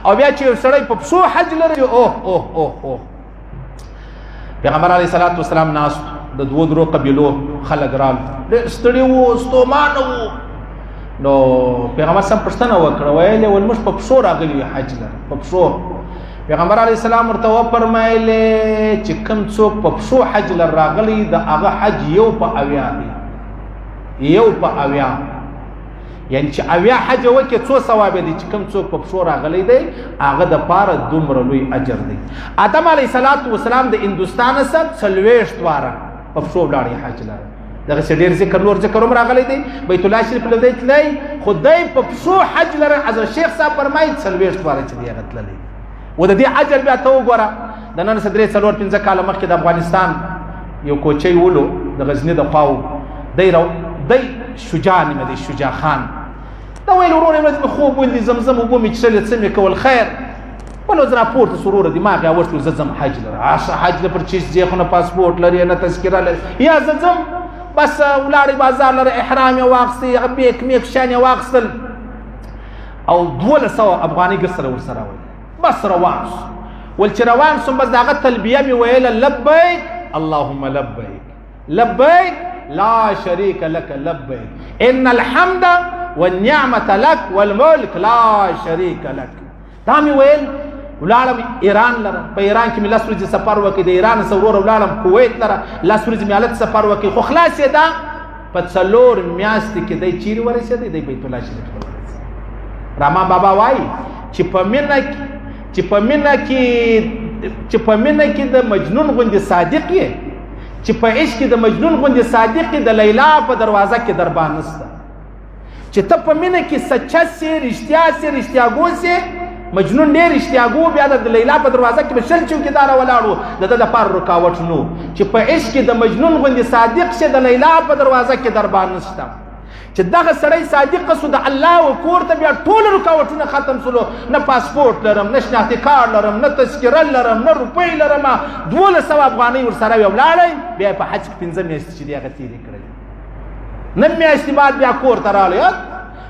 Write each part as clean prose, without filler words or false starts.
او بیا چې یو سړی په پښو حج لري، اوه اوه اوه اوه. پیغمبر علیه الصلاة والسلام ناست، د دوو درو قبیلو خلک رال، ډېر ستړي وو، ستومانه وو. نو پیغمبر سم پوښتنه وکړه، ویل یې ول موږ په پښو راغلي یو حج لره په پښو. پیغمبر علیه السلام ورته وفرمایلې چې کوم څوک په پښو حج لره راغلی د هغه حج 1 په 70 دی، 1 په 70، یعنی چې 70 حج وکړي څو ثواب دی. چې کوم څوک په پښو راغلی دی هغه د پاره دومره لوی اجر دی. آدم علیه الصلاة والسلام د هندوستان څخه 40 واره په پښو ولاړی حج لره. دغه څه ډېر ذکر نور ذکر هم راغلی دی. بیت الله شریف له دی تللی، خو دی په پښو حج لره. حضرت شیخ صاحب فرمایي 40 واره چې دی هغه تللی و. د دې اجر بیا ته وګوره. د نن څه 3 4 5 کاله مخکې د افغانستان یو کوچی ولو د غزني د خواو دی، رو دی شجاع نیمه دی، شجاع خان. دا ویل ورور ورځ مې خوب ولید، زمزم اوبه مې څښلې، څه مې کول، خیر بل ورځ راپورته سو وروره، دماغ یې اوښت، زه ځم حج لره. عاشه حج له پر چیش ځې، خو نه پاسپورټ لرې نه تذکره لرې، یا زه ځم. بس ولاړې بازار لره، احرام یې واخیستی، هغه بیک میک شیان یې واخیستل او 1200 افغانۍ ګر سره ورسره ویل. بس روان سو. ول چې روان سوم، بس د هغه تلبیه مې ویله، لبیک اللهم لبیک، لبیک لا شریک لک لبیک، ان الحمد والنعمة لك والملك لا شریک لک. دا مې ویل. ولاړم ایران لره، په ایران کې مې 10 ورځې سفر وکړ. د ایران څخه وروره ولاړم کویت لره، 10 ورځې مې هلته سفر وکړ. خو خلاص یې دا په 4 میاشتې کې دی چیرې ورسېدی؟ دی بیت الله شریف ته ورسېد. راما بابا وایي چې په مینه کې د مجنون غوندې صادق یې، چې په عشق کې د مجنون غوندې صادق یې، د لیلا په دروازه کې دربان نسته. چې ته په مینه کې سچه سې، رښتیا سې، رښتیاګو سې، مجنون ډېر رښتیاګو، بیا د لیلا په دروازه کې به 20 چوکیداره ولاړ وو، د ده دپاره رکاوټ نو. چې په عشق کې د مجنون غوندې صادق شې، د لیلا په دروازه کې دربان نشته. چې دغه سړی صادق سو د الله و کور ته، بیا ټول رکاوټونه ختم سولو. نه پاسپورت لرم، نه شناختي کارت لرم، نه تذکره لرم، نه روپۍ لرم، 1200 افغانۍ ورسره وې، ولاړی. بیا په حج کې 5 میاشتې چې دی هغه تېرې کړلې، 9 میاشتې بعد بیا کور ته راغلی.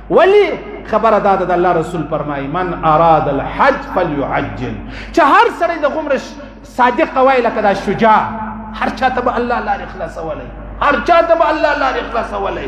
ولی خبره دا ده، د الله رسول فرمایي من اراد الحج فليعجل. چې هر سړی د غومره صادق وای لکه دا شجاع، هر چاته به الله لارې خلاصولی، هر چاته به الله لارې خلاصولی.